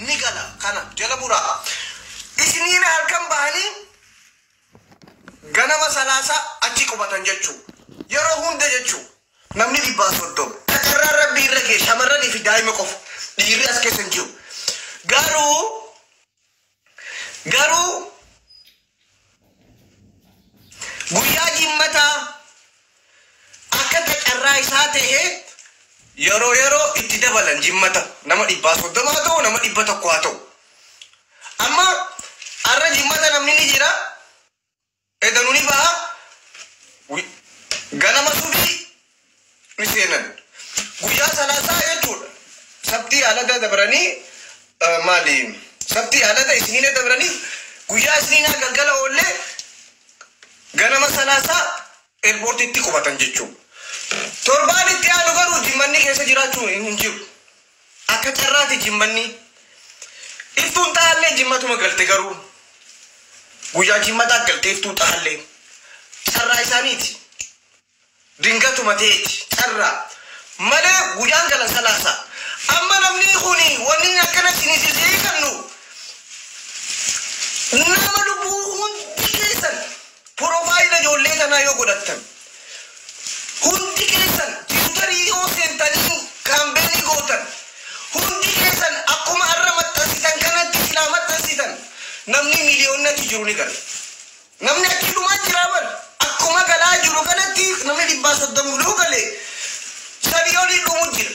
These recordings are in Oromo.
Ni gala kana jala muraa. Isiniin halkan bahanii ganama Salaasaa achi qubatan jechuu. Yeroo hunda jechuu. Namni 130. Tacarraan rabbii irra ga'e shamarranii fi daa'ima qofa. Dhiirri as keessa hin jiru. Garuu guyyaa Jimmataa akka tacarraa isaa ta'ee yeroo yeroo itti dabalan, Jimmata nama 130 haa ta'u, nama 100 haa ta'u. Amma har'a Jimmata namni ni jira. Edanuu ni baha. Ganama subii ni seenan. Guyyaa Salaasaa jechuudha. Sabtii alada dabranii, maali, sabtii alada isiniin dabranii, guyyaa isiniinaa galgala oollee ganama Salaasaa airportitti qubatan jechuudha. Torbaan itti aanu garuu Jimmanni keessa jiraachuu hin jiru. Akka carraati Jimmanni. Iftuun xaallee Jimmatuma galte garuu. Guyyaa Jimmataa galte iftuun xaallee. Carraa isaaniiti. Dingatuma ta'eeti carraa. Malee guyyaan galan Salaasa. Amma namni kuni wanni akkana isin kannu nama lubbuu hundi keessan profile ijoollee tanaa yoo godhattan, hundi keessan Twitterii yoo seentanii campaignii gootan, hundi keessan akkuma har'a maxxansitan kanatti silaa maxxansitan, namni miiliyoonatti jiru ni gala. Namni achi dhumaa jira bar. Akkuma galaa jiru kanatti namni 130 luu galee 3 olii dhumu jira.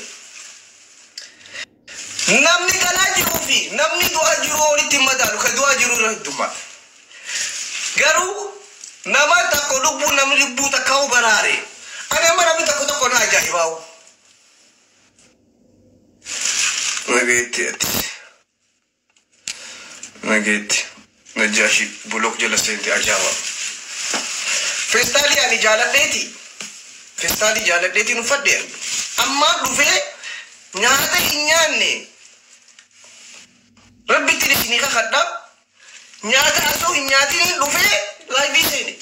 Namni galaa jiruu fi namni du'aa jiru walitti hin madaalu, kan du'aa jiru irra heddummaata. Garuu nama tokko lubbuu, namni lubbuu takkaa'u baraare. Ani amma namni tokko tokko na ajaa'ibaa'u. Nageetti ati. Nageetti. Najjaashi block jala seente, ajaa'iba. Feestaalii ani jaaladheeti. Feestaalii jaaladheetiin uffadhe. Amma dhufee nyaata hin nyaanne. Rabbitti isinii kakadha. Nyaata osoo hin nyaatiin dhufee liveii seene.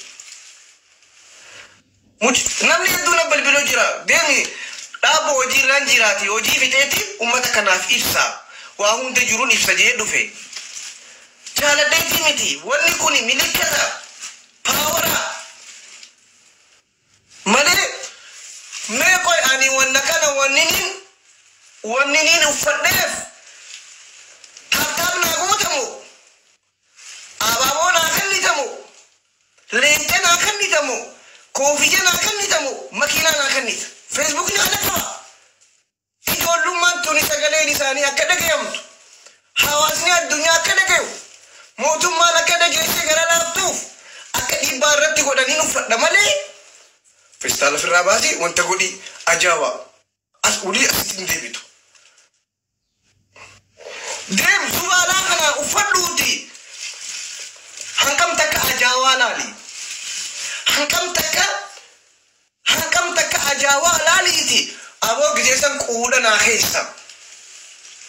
Namni hedduun na bilbiluu jira. Deemi dhaabbo, hojii irraan jiraati. Hojii fixeeti uummata kanaaf ibsa. Waa hunda jiruun ibsa jee dhufe. Jaaladheetii miti. Wanni kun milikkata. Power malee mee qoy, ani wanna kana wanniniin uffadheef tap tap naa guutamu, abaaboo naa kennitamu, leenca naa kennitamu, koofiyya naa kennitamu, makiinaa naa kennita? Facebookni kana qaba. Ijoollummaan tuni sagaleen isaanii akka dhagayamtu, hawaasni addunyaa akka dhagayu, mootummaan akka dhageessee gara laaftuuf akka dhiibbaa irratti godhaniin uffadha malee feestaala ofirraa baasii wanta godhii ajaa'iba as olii asitti hin deebitu. Deem, zubaalaa kana uffadhuuti hangam takka ajaa'aa laali. Hangam takka ajaa'aa laaliiti. Aboo gizeessan quudha naa keessa.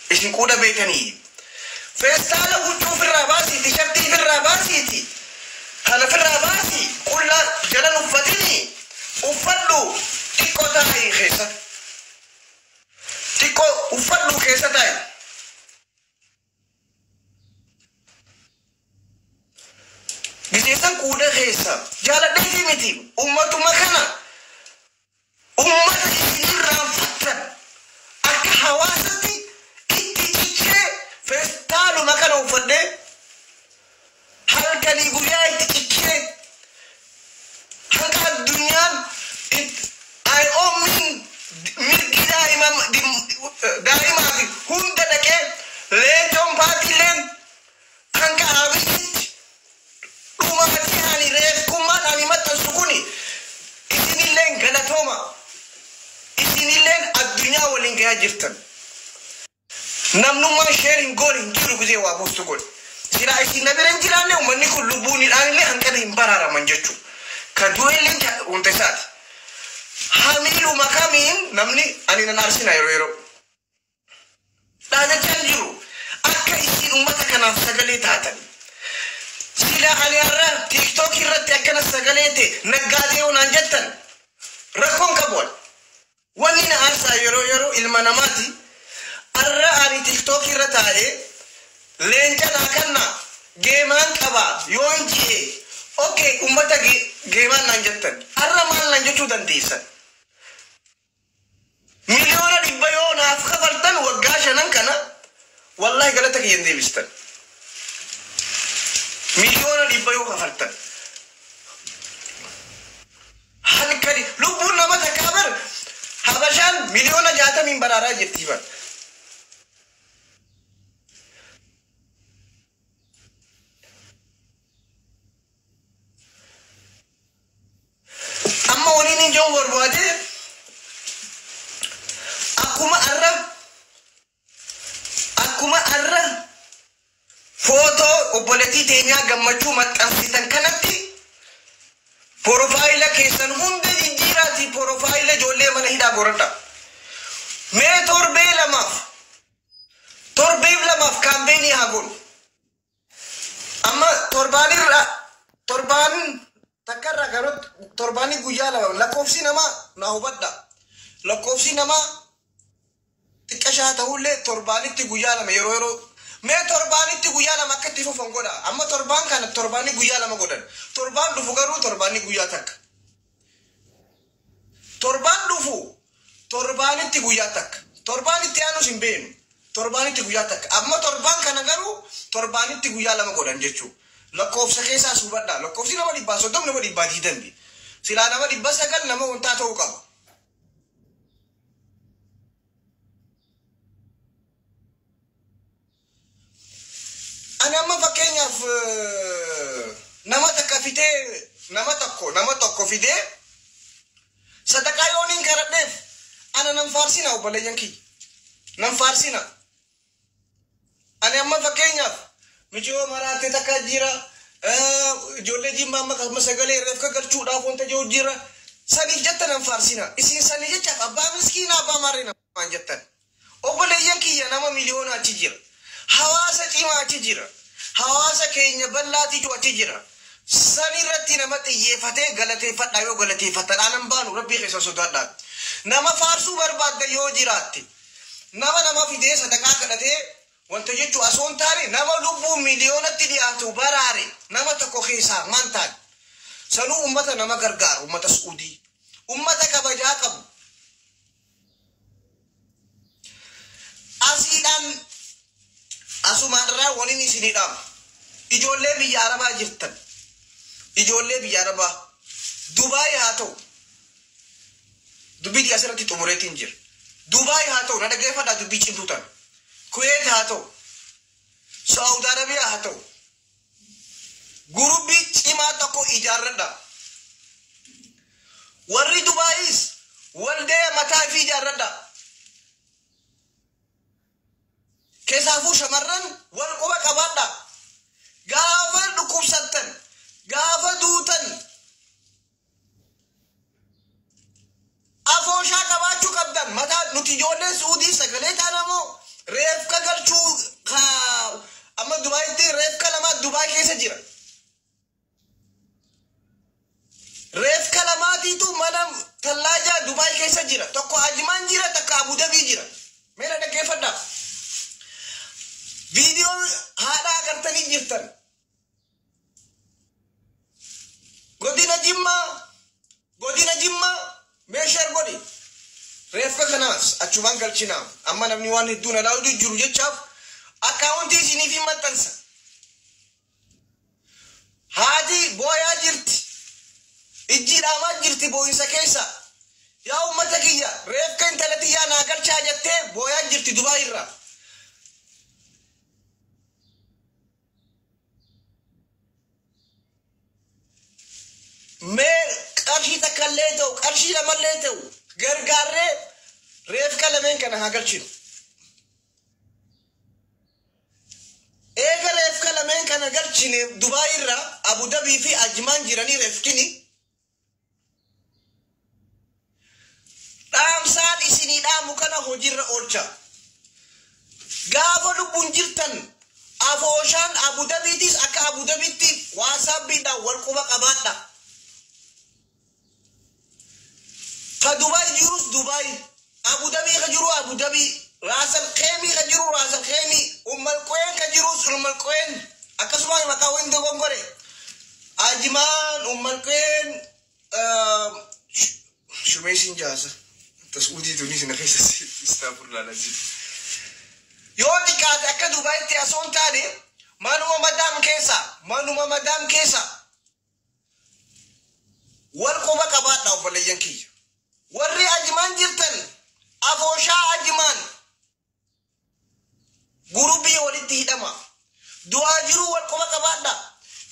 Isin quudha beekanii. Feestaala huccuu ofirraa baasiiti, shartii ofirraa baasiiti. Kana ofirraa baasii, qullaa jalan uffatini, uffadhu, xiqqoo taa'ii keessa. Xiqqoo uffadhu, keessa taa'i. Gizeessan quudha keessa jaaladheetii miti, ummatuma kana, ummata isin irraanfattan akka hawaasatti itti cichee feestaaluma kana uffadhee halkanii guyyaa itti cichee hanga addunyaan IOMin mirgi daa'imaa fi hunda dhaqee leencoon paartiileen hanga Abiyyitti dhumaatii ani reefkummaan ani maxxansu kuni, isinilleen galatooma, isinilleen addunyaa waliin gahaa jirtan. Namnummaan share hin goone hin jiru. Gizee waa buustu godhe silaa isin na bira hin jiraanne, uummanni kun lubbuunidhaan illee hanqina hin baraaraman jechuu ka du'e illee wanta isaati. Hamiiluma kamiin namni ani nan arsina yeroo yeroo dhaadachaa hin jiru akka isin ummata kanaaf sagalee taatan. Sila ani har'a TikTok irratti akkana sagalee ta'e naggaadee yoo naan jettan rakkoon qabu. Wanni na aarsaa yeroo yeroo ilma namaati. Har'a ani TikTok irra taa'ee Leenca naa kanna geemaan qaba yoon ji'e okay ummata geemaan naan jettan har'a maal naan jechuu dandeessan? 100 miliyoona yoo naaf kafaltan waggaa 5 kana wallahi galata kiyya hin deebistan. 100 miliyoona yoo kafaltan halkani lubbuun nama takkaa bar Habashaan 60 miliyoona baraaraa jirti bar. Amma waliin hin jiru barbaade akkuma arra footoo obboleettii teenyaa Gammachuu maxxansitan kanatti profile keessan hunda jijjiiraati, profile ijoollee mana hidhaa goradha. Mee torbee lamaaf campaign haa goonu. Amma torbaanirra torbaan takkarraa garuu torbaanii guyyaa 2 lakkoofsi namaa na hubadha. Lakkoofsi namaa xiqqashaa ta'ullee torbaanitti guyyaa 2 yeroo yeroo mee torbaanitti guyyaa 2 akka itti fufan godha. Amma torbaan kana torbaanii guyyaa 2 godhan. Torbaan dhufu garuu torbaanii guyyaa takka. Torbaan dhufu torbaanitti guyyaa takka. Torbaan itti aanus hin beenu. Torbaanitti guyyaa takka. Amma torbaan kana garuu torbaanitti guyyaa 2 godhan jechuudha. Lakkoofsa keessaas hubadhaa. Lakkoofsi nama 130, nama 120. Silaa nama 900 nama wantaa ta'uu qaba. Ani amma fakkeenyaaf nama takka fidee, nama tokko fidee sadaqaa yoon hin kadhadheef ana nan faarsina, obboleeyyan kiyya. Nan faarsina. Ani amma fakkeenyaaf miciyoo maraattee takka jira. Ijoollee Jimmaa amma sagalee reefka galchuudhaaf wanta jiru jira. Saniif jetta nan faarsina. Isin sanii jechaaf abbaa miskiina abbaa maarree namaan jettan. Obboleeyyan kiyya, nama miliyoona achi jira. Hawaasa cimaa achi jira. Hawaasa keenya bal'aatiitu achi jira. San irratti nama xiyyeeffatee galateeffadhaa yoo galateeffattan anan baanu rabbii keessa sodaadhaa. Nama faarsuu barbaadda yoo jiraatte nama nama fidee sadaqaa kadhatee wanta jechuu osoo hin taane nama lubbuu miliyoonatti dhiyaatu baraare nama tokko keessaa maan taane, sanuu ummata nama gargaaru, ummata Suudii, ummata kabajaa qabu. Asiidhaan asumaadhaa waliin isinii dhaamu. Ijoollee biyya Arabaa jirtan, ijoollee biyya Arabaa Dubaay haa ta'u, dubbii asirratti xumureetiin jira. Dubaay haa ta'u, na dhaggeeffadhaa, dubbii cimtuu tana. Kuweet haa ta'u, Saawud Arabiyaa haa ta'u, group cimaa tokko ijaarradha. Warri Dubaayis waldee mataa ifii ijaarradha. Keessaafuu shamarran wal quba qabaadha. Gaafa dhukkubsattan, gaafa duutan afooshaa qabaachuu qabdan. Mataa nuti ijoolleen Suudii sagalee taanamoo reefka galchuu amma Dubaayitti reefka lama Dubaay keessa jira. Reefka lamaatiitu mana tallaajaa Dubaay keessa jira. Tokko Ajmaan jira, takka Abudabii jira. Meera dhaggeeffadhaa. Viidiyoo haadha agartanii jirtan. Godina Jimmaa, godina Jimmaa meeshaa godhi. Reefka kanaas achumaan galchinaa. Amma namni waan hedduun alaa'uu jiru jechaaf account isiniif hin maxxansa. Haati booyaa jirti. Ijji dhaamaa jirti boo'insa keessa. Yaa uummata kiyya, reefka intala tiyyaa naa galchaa jettee booyaa jirti Dubaay irraa. Mee qarshii takkallee ta'u, qarshii lamallee ta'u, gargaarree reefka lameen kana haa galchinu. Eega reefka lameen kana galchine, Dubaay irraa Abu Dabii fi Ajmaan jiranii reefkini. Dhaamsaan isinii dhaamu kana hojiirra oolcha. Gaafa lubbuun jirtan afooshaan Abu Dabiitis akka Abu Dabiitti WhatsAppiidhaan wal quba qabaadha. Ka Dubaay jirus Dubaay, Abu Dabii ka jiru Abu Dabii, Raasal Keemii ka jiru Raasal Keemii, Ummal Qoyeen ka jirus Ummal Quwain akkasuma maqaa wayin dogongore Ajmaan Ummal Quwain shumeessin jaasa tas'uutii tunis na keessa istaafurlaa lazim. Yoo xiqqaate akka Dubaayitti osoo hin taane manuma madaam keessa wal quba qabaadha obboleeyyan kiyya. Warri Ajmaan jirtan afooshaa Ajmaan gurubii walitti hidhama. Du'aa jiruu wal quba qabaadha.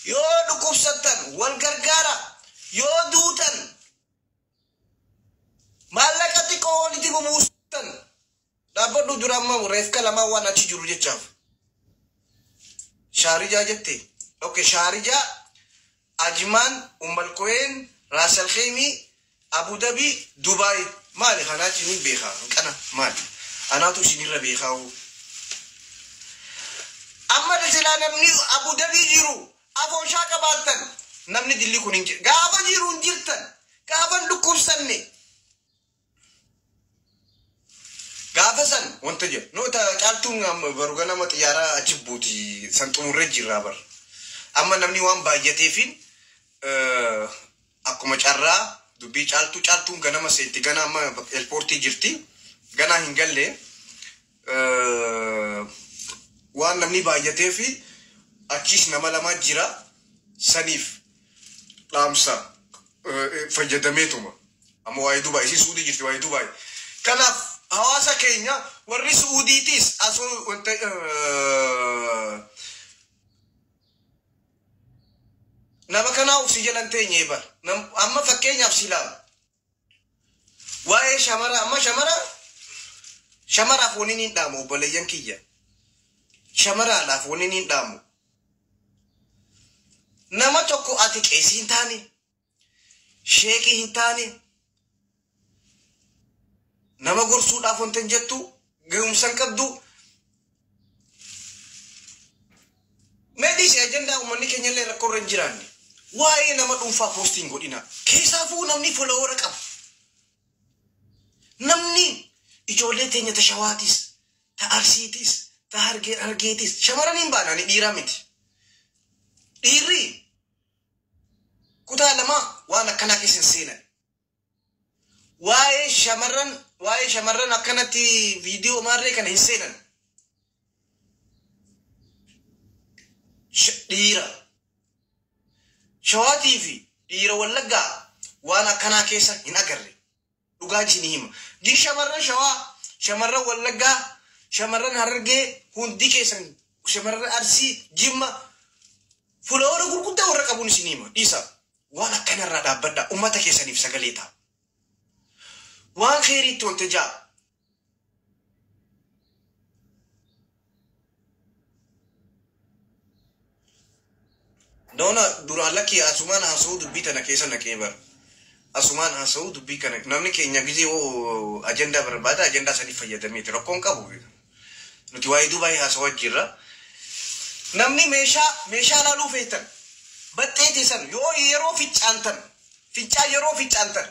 Yoo dhukkubsattan wal gargaara. Yoo duutan maallaqa xiqqoo walitti bubuustan dhaabbadhu dura amma reefka lamaan waan achi jiru jechaaf. Shaarijaa jette. Okay, Shaarijaa, Ajmaan, Ummal Quwain, Raas Al Khaimah, Abu Dhabi, Dubaay. Maali kanaa isin beekaa? Kana maali? Anaatu isinirra beekaa. Amma silaa namni Abu Dhabi jiru afooshaa qabaattan namni dilli kun hin jiru. Gaafa jiru hin jirtan. Gaafa hin dhukkubsanne. Gaafa san wanta jedhu. No ta caaltuun baru ganama xiyyaaraa achi buuti san xumurree jirraa bar. Amma namni waan baay'ateefin akkuma carraa dubbii caaltuu caaltuun ganama seenti gana amma eerpoortii jirti ganaa hin galle waan namni baay'ateefi achis nama lama jira saniif dhaamsa fayyadameetuma amma waa'ee Dubaay isii Suudii jirti waa'ee Dubaay. Kanaaf hawaasa keenya warri Suudiitis asoo wanta nama kanaa of si jalan teenyee bar amma fakkeenyaaf si ilaalu waa'ee shamara amma shamaraaf wani niin dhaamu obboleeyyan kiyya shamaraadhaaf wani niin dhaamu nama tokko ati qeesii hin taane sheekii hin taane nama gorsuudhaaf wanta hin jettu gahumsa hin qabdu. Meedhiis ajandaa uummanni keenya illee rakkoo irra hin jiraanne. Waa'ee nama dhuunfaa poostiin godhina. Keessaafuu namni folowora qaba. Namni ijoollee teenya ta Shawaatis, ta Arsiitis, ta Hargeetis shamaran hin baanani dhiiraa miti. Dhiirri kutaa lama waan akkanaa keessa hin seenan. Waa'ee shamarran akkanatti viidiyoo maarree kana hin seenan. Dhiira Shawaatii fi dhiira Wallaggaa waan akkanaa keessa hin agarre. Dhugaa isinii hima. Gin shamarran Shawaa, shamarran Wallaggaa, shamarran Harargee hundi keessan shamarran Arsii, Jimma fuula gurguddaa warra qabuun isinii hima. Dhiisa. Waan akkanarraa dhaabbadhaa. Uummata keessaniif sagalee ta'a. Waan kheyriitti wanta ja'a. Doona duraan lakkii asumaan haasa'uu dubbii tana keessa naqee bara. Asumaan haasa'uu dubbii kana namni keenya gizee hoo ajandaa barbaada ajandaa saniif fayyadameeti rakkoon qabu. Nuti waa'ee Dubaay haasawaa jirra. Namni meeshaa laaluu feetan baxxee teessan yoo yeroo ficcaantan ficcaa yeroo ficcaantan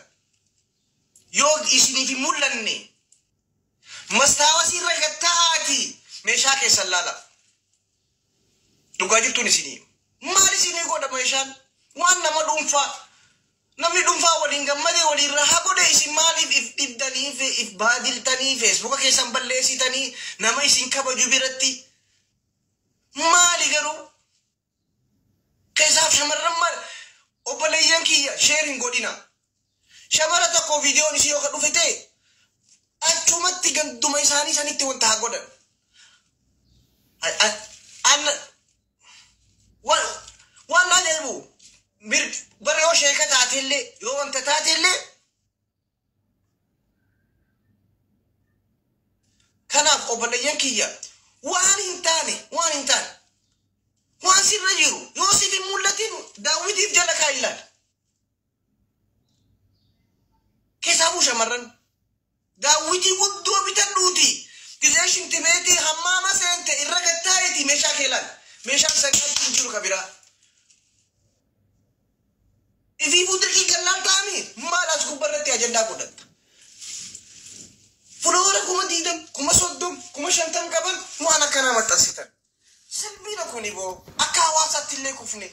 yoo isiniif hin mul'anne mastaawasii irra gattaa'aati meeshaa keessan laala. Dhugaa jirtuun isinii. Maal isinii godha meeshaan? Waan nama dhuunfaa. Namni dhuunfaa waliin gammadee waliin rahaa godhe isin maaliif if dhibdanii if baadiltanii feesbuuka keessan balleessitanii nama isin kabaju biratti maali garuu? Keessaaf shamarran maal? Obboleeyyan kiyya sheer hin godhina. Shamara tokko viidiyoon isii yoo dhufe ta'e achumatti ganduma isaanii sanitti wanta haa godhan. Waan ajaa'ibu bara yoo sheeka taatellee yoo wanta taatellee kanaaf obboleeyyan kiyya waan hin taane waan sirra jiru yoo siif hin mul'atin daawwitiif jala kaa ilaali. Keessaafuu shamarran daawwitii guddoo bitadhuuti gizee shintimeetii hammaama seente irra gattaa'eeti meeshaa kee ilaali. Meeshaan sagaatti hin jiru ka biraa. Ifiifuu dirqii gallaan ta'ami maal as gubbarratti ajandaa godhatta. Fuloora 20,000, 30,000, 50,000 qaban waan akkanaa maxxansitan. Salphiidha kuni. boo. Akka hawaasaatti illee kufne.